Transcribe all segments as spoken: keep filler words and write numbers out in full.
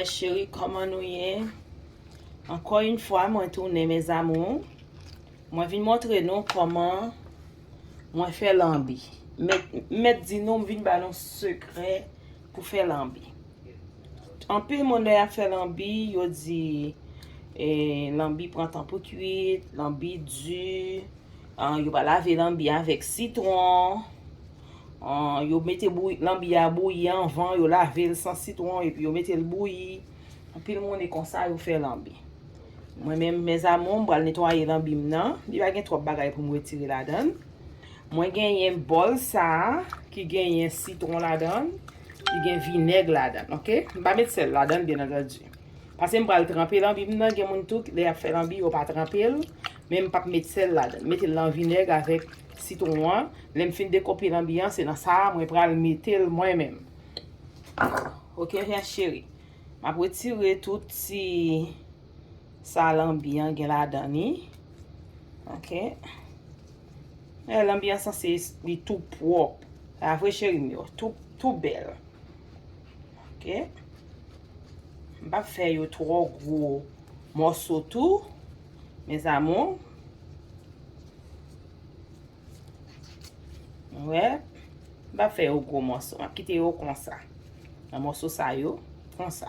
Cheri, kòman nou ye? Ankò yon fwa, mwen tounen, mes amours. Mwen vin montre nou kòman mwen fè lanbi. Mèt, mèt di nou, m vin ba nou sekrè pou fè lanbi. Anpil moun lè y ap fè lanbi, yo di, eh, lanbi pran tan pou kwit, lanbi di, ah, yo pa lave lanbi avèk sitwon, ah, yo mete bouyi, lanbi a bouyi anvan, yo lave l san sitwon, epi yo mete l bouyi. Anpil moun e konsa yo fè lanbi. Mwen menm, mes amours, m pral netwaye lanbi m nan. Li pa gen twòp bagay pou m retire ladan l. Mwen genyen bòl sa a ki genyen sitwon ladan l, li gen vinèg ladan l, oke? M pa met sèl ladan l, byen antandi. Paske m pral tranpe lanbi m nan, gen moun tou, lè y ap fè lanbi, yo pa tranpe l, men m p ap met sèl ladan l. Mete l nan vinèg avèk sitwon an. Lè m fin dekope lanbi an, se nan sa a mwen pral mete l mwen menm. Oke, mes chéris. M ap retire tout ti sa lanbi an gen ladan li. Oke. E, lanbi an sanse li tou pwòp. A vre, cheri m yo. Tou, tou bèl. Oke. M p ap fè yo twò gwo mòso tou, mes amours. Wè, m p ap fè yo gwo mòso. M ap kite yo konsa. Nan mòso sa yo, konsa.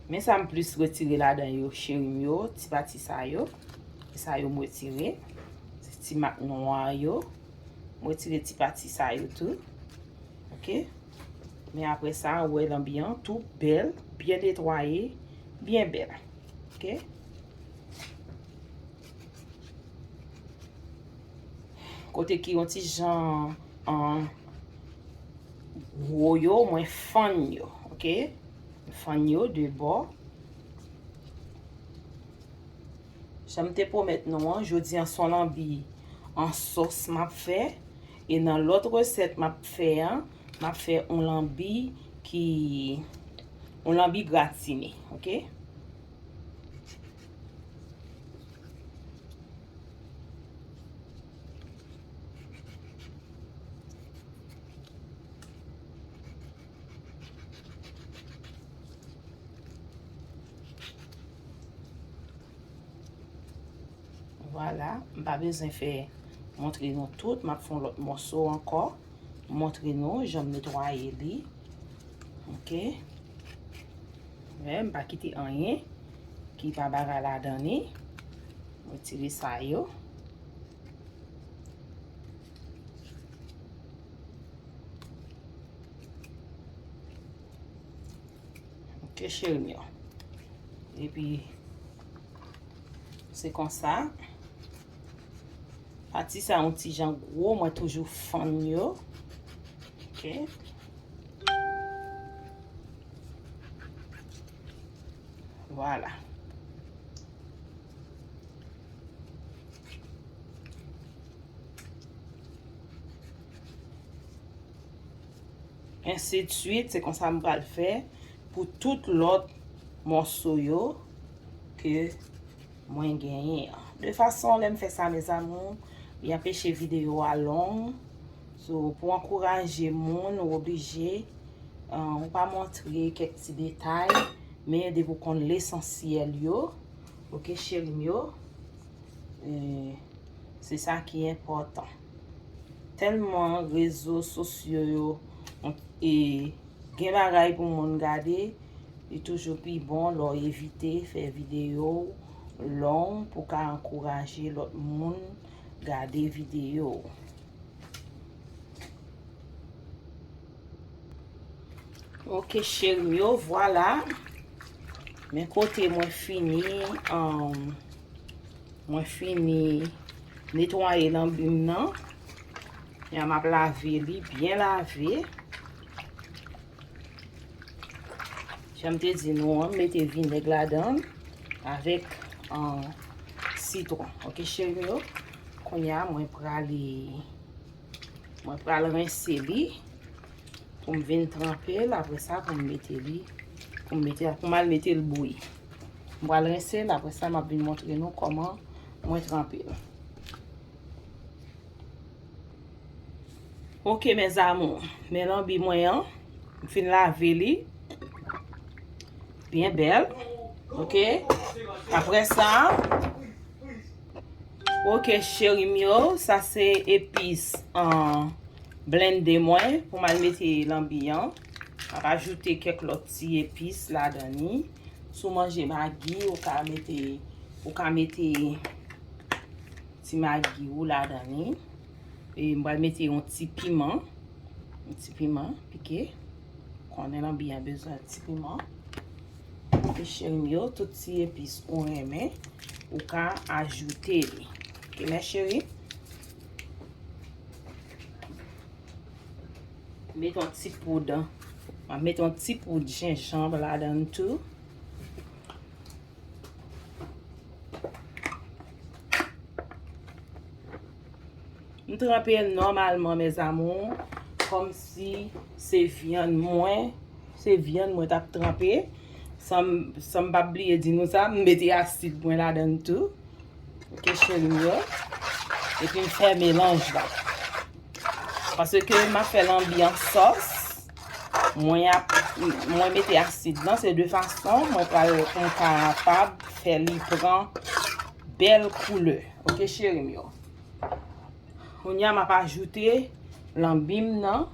Men sa m plis retire ladan yo, cheri m yo, ti pati sa yo. E sa yo m retire. Ti mak nwa yo. M retire ti pati sa yo tou. Oke? Men apre sa, ou wè lanbi an tou bèl, byen netwaye, byen bèl. Oke? Kote ki yon ti jan, an, gwo yo, mwen fann yo, oke? Mwen fann yo de bò. Jan m te pwomèt nou an, jodi an se yon lanbi an sòs m ap fè. E nan lòt resèt m ap fè an, m ap fè yon lanbi ki, yon lanbi gratine, oke? Vwala, m pa bezwen fè montre nou tout, m ap fè yon lòt mòso ankò. Montre nou jan m netwaye li. Oke. Men, m pa kite anyen ki pa bagay ladan li. M retire sa yo. Oke, cheri m yo. Epi, se konsa. Pati sa yon ti jan gwo, mwen toujou fann yo. Oke. Vwala. Ensidsuit, se konsa m pral fè pou tout lòt mòso yo ke mwen genyen an. De fason, lè m fè sa, mes amours, li anpeche videyo a long. So, pou ankouraje moun, ou oblije, euh, ou pa montre kèk ti detay, men depi w konn lesansyèl yo, oke, cheri m yo, euh, se sa ki enpòtan. Tèlman rezo sosyo yo, e, gen bagay pou moun gade, li toujou pi bon lè w evite fè videyo w long pou ka ankouraje lòt moun gade videyo w. Oke, cheri m yo, vwala. Men kote mwen fini, um, mwen fini netwaye lanbi m nan. Ya m ap lave li, byen lave. Jan m te di nou an, m mete vinèg ladan l avèk, um, sitwon. Oke, cheri m yo. Kounye a, mwen prale Mwen pral rense li pou m vin tranpe l, apre sa pou m mete li, pou m mete, pou m al mete l bouyi. Mwen pral rense l, apre sa m ap vin montre nou kòman mwen tranpe l. Oke, mes amours, men lanbi mwen an, M fin lave li. Byen bèl. Ok. Apre sa, ok, cheri m yo, sa se epis an blende mwen pou m al mete lanbi an. M ap ajoute kèk lòt ti epis ladan li. Si w manje magi, ou ka mete, ou ka mete ti magi ou ladan li. E m pral mete yon ti piman. Yon ti piman pike. Konnen lanbi an bezwen ti piman. E cheri m yo, tout ti epis ou renmen, ou ka ajoute li. Ok, mes chéris. Met yon ti poud. M ap met yon ti poud jenjanm ladan tou. M tranpe nòmalman, mes amours, kòmsi se vyann mwen, se vyann mwen t ap tranpe. San m, san m pa bliye di nou sa, m mete asid mwen ladan tou. Ok, cheri m yo. Epi m fè melanj la. Paske m ap fè lanbi an sòs, mwen ap, mwen mete asid lan, se de fason mwen pral, pou m kapab fè li pran bèl koulè. Ok, cheri m yo. Kounye a m ap ajoute lanbi m nan,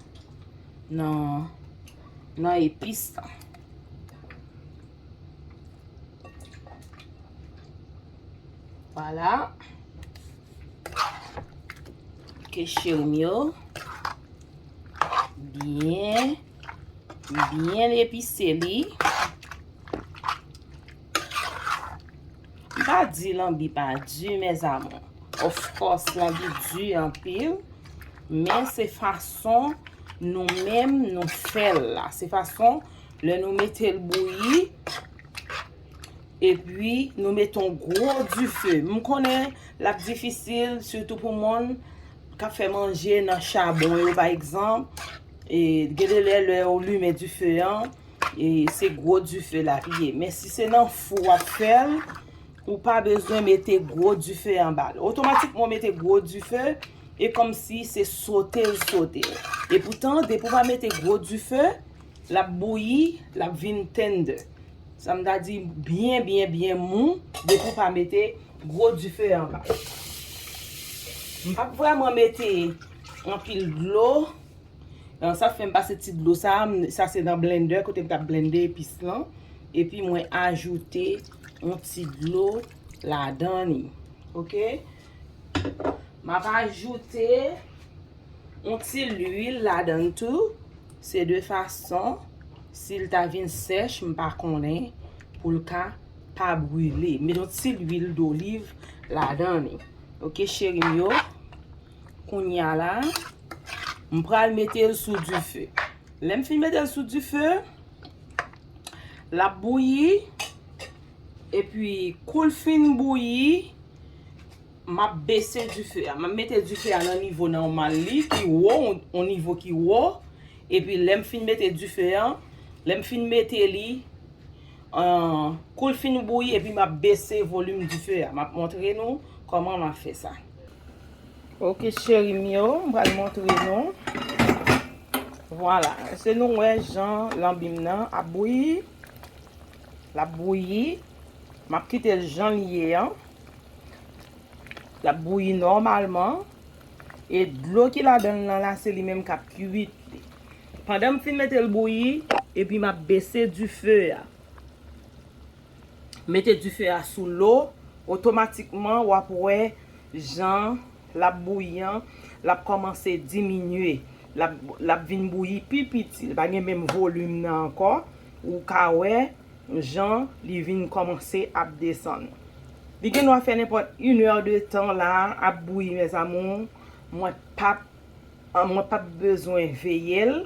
nan, nan epis lan. Vwala. Ok, cheri m yo. Byen, byen epise li. M pa di lanbi pa di, mes amours. Of course, lanbi di anpil, men se fason nou menm nou fè l la. Se fason lè nou mete l bouyi, epi nou mete yon gwo dife. M konnen l ap difisil, sitou pou moun k ap fè manje nan chabon yo, pa egzanp. E gen de lè, lè ou limen dife an, e se gwo dife l ap ye. Men si se nan fou w ap fè l, ou pa bezwen mete gwo dife anba l. Otomatikman, w mete gwo dife, e kòmsi se sote l sote. E poutan, depi w pa mete gwo dife, l ap bouyi, l ap vin tender. Sa m ta di byen, byen, byen mou, depi w pa mete gwo dife anba l. M p ap vrèman mete anpil dlo. Sa fè m pase ti dlo sa, m, sa se nan blender kote m t ap blende epis lan. Epi mwen ajoute yon ti dlo ladan li. Ok? M ap ajoute yon ti lwil ladan l tou. Se de fason, si l ta vin sèch, m pa konnen, pou l ka pa brile. Met yon ti lwil doliv ladan li. Ok, cheri m yo. Kounye a la, m pral mete l sou dife. Lè m fin mete l sou dife, l ap bouyi. Epi, kou l fin bouyi, m ap bese dife a. M ap mete dife a nan nivo nòmal li, ki wo, yon, yon nivo ki wo. Epi, lè m fin mete dife a, lè m fin mete li, Ahn, kou l fin bouyi, epi m ap bese volim dife a. M ap montre nou kòman m ap fè sa. Ok, cheri m yo, m pral montre nou. Vwala, èske nou wè jan lanbi m nan ap bouyi? L ap bouyi. M ap kite l jan l ye an. L ap bouyi nòmalman. E dlo ki ladan l lan la, se li menm k ap kuit li. Pandan m fin mete l bouyi, epi m ap bese dife a. Mete dife a sou lo, otomatikman w ap wè jan l ap bouyi an, l ap kòmanse diminye. L ap, l ap vin bouyi pi piti. Li pa gen menm volim nan ankò. Ou ka wè jan li vin kòmanse ap desann. Li gen dwa fè nenpòt inè de tan la ap bouyi, mes amours. Mwen p ap, mwen p ap bezwen veye l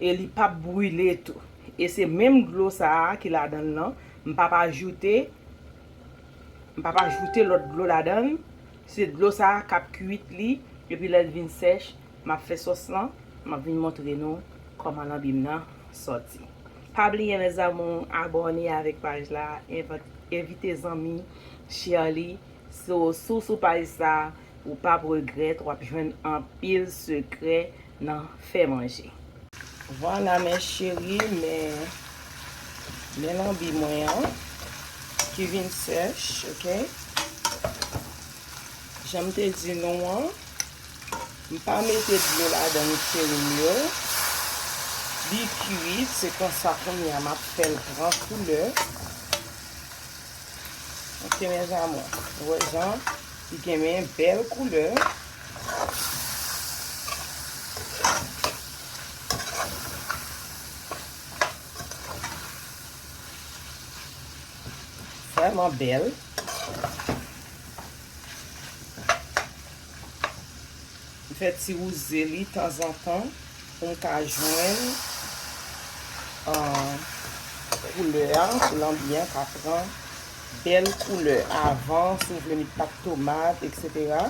e li p ap brile tou. E se menm dlo sa a ki ladan l lan, m p ap ajoute, m p ap ajoute lòt dlo ladan l. Se dlo sa a k ap kuit li, epi lè l vin sèch, m ap fè sòs lan, m ap vin montre nou kòman lanbi m nan sòti. Pa bliye, mes amours, abòne avèk paj la, env-, envite zanmi, share li. So, si w sou paj sa, ou p ap regrèt, w ap jwenn anpil sekrè nan fè manje. Vwala, men cheri, men, men lanbi mwen an ki vin sèch, oke? Jan m te di nou an, m pa mete dlo ladan l, cheri m yo. Li kwit, se konsa kounye a m ap fè l pran koulè. Oke, mes amours. Ou wè jan li gen men bèl koulè. Vrèman bèl. M fè ti wouze li tanzantan pou m ka jwenn, ah, koulè a, pou lanbi an ka pran bèl koulè. Avan, si w vle met pat tomat, etsetera,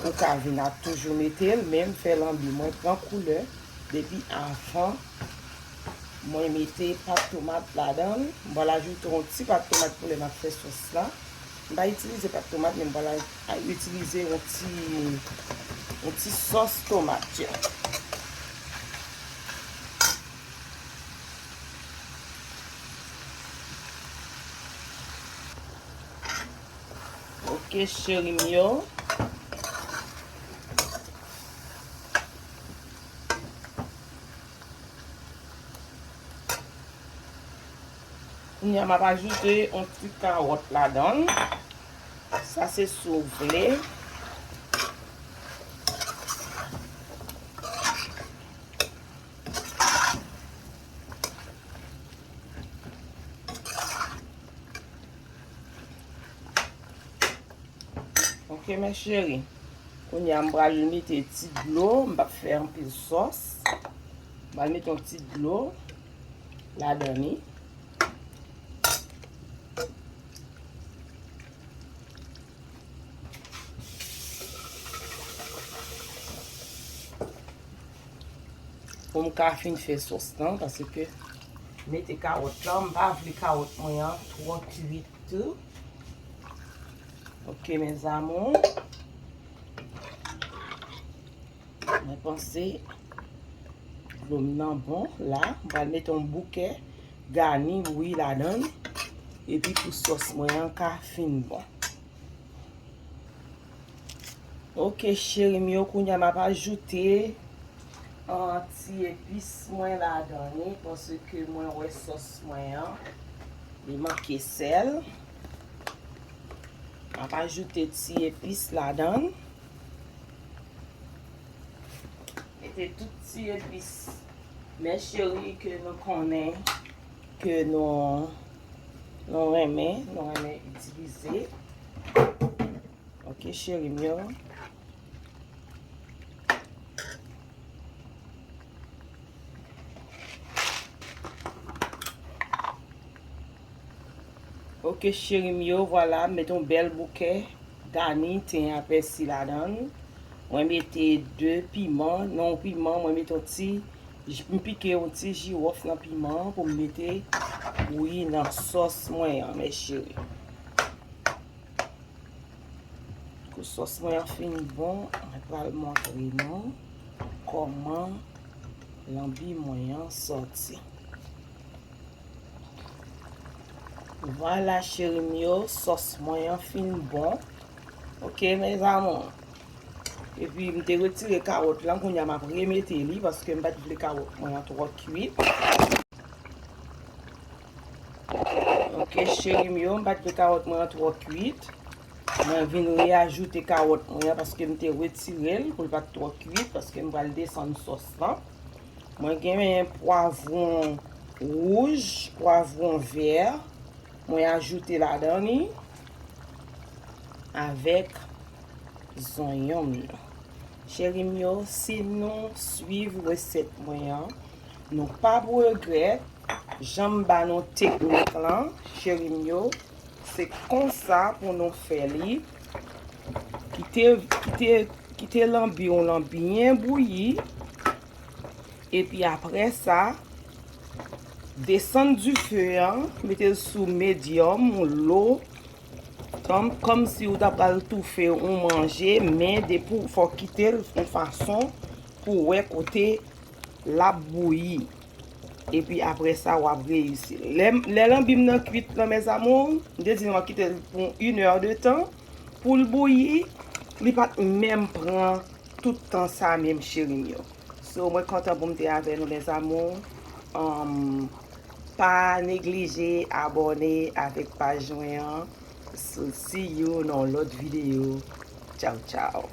ou ka vin ap toujou mete l, men m fè lanbi mwen pran koulè depi avan mwen mete pat tomat ladan l. M pral ajoute yon ti pat tomat pou lè m ap fè sòs la. M pa itilize pat tomat, men m pral a- itilize yon ti, yon ti sòs tomat. Oke, cheri m yo. Kounye a, m ap ajoute yon ti kawòt ladan l. Sa se si w vle. Oke, mes chéris. Kounye a, m pral mete ti dlo. M p ap fè anpil sòs. M pral mete yon ti dlo ladan li. Pou m ka fin fè sòs lan, paske mete kawòt lan, m pa vle kawòt mwen an twò kwit tou. Oke, mes amours. Mwen panse dlo m nan bon. La, m pral mete yon bouke gani bouyi ladan l. Epi pou sòs mwen an ka fin bon. Oke, cheri m yo, kounye a m ap ajoute, ah, ti epis mwen ladan li, paske mwen wè sòs mwen an, li manke sèl. M ap ajoute ti epis ladan l. Mete tout ti epis, mes chéris, ke nou konnen, ke nou, nou renmen, nou renmen itilize. Oke, cheri m yo. Oke, cheri m yo, vwala, m mete yon bèl bouke gani, ten a pèsi ladan l. Mwen mete de piman, non piman, mwen mete yon ti, m pike yon ti jiwòf nan piman an pou m mete bouyi nan sòs mwen an, mes chéris. Kou sòs mwen an fin bon, mwen pral montre nou kòman lanbi mwen an sòti. Vwala, cheri m yo, sòs mwen an fin bon. Oke, mes amours. Epi, m te retire kawòt lan, kounye a m ap remete li, paske m pa t vle kawòt mwen an twò kwit. Oke, cheri m yo, m pa t vle kawòt mwen an twò kwit. Mwen vin reajoute kawòt mwen an paske m te retire l pou l pa t twò kwit, paske m pral desann sòs lan. Mwen genyen pwavwon wouj, pwavwon vè, mwen ajoute ladan li avèk zonyon m nan. Cheri m yo, si nou swiv resèt mwen an, nou p ap regrèt jan m ba nou teknik lan, cheri m yo. Se konsa pou nou fè li. Kite, kite, kite lanbi w lan byen bouyi. Epi apre sa, desann dife an, mete l sou medyòm, ou lo, kòm, kòmsi ou ta pral toufe yon manje, men depi w fò kite l yon fason pou w wè kote l ap bouyi. Epi apre sa, w ap reyisi. Lè, lè lanbi m nan kwit lan, mes amours, m te di nou m ap kite l pou yon inè de tan pou l bouyi. Li pa t menm pran tout tan sa menm, cheri m yo. So, mwen kontan pou m te avè nou, mes amours. Um, pa neglije abòne avèk paj mwen an. So, see you nan yon lòt videyo. Tchaw, tchaw.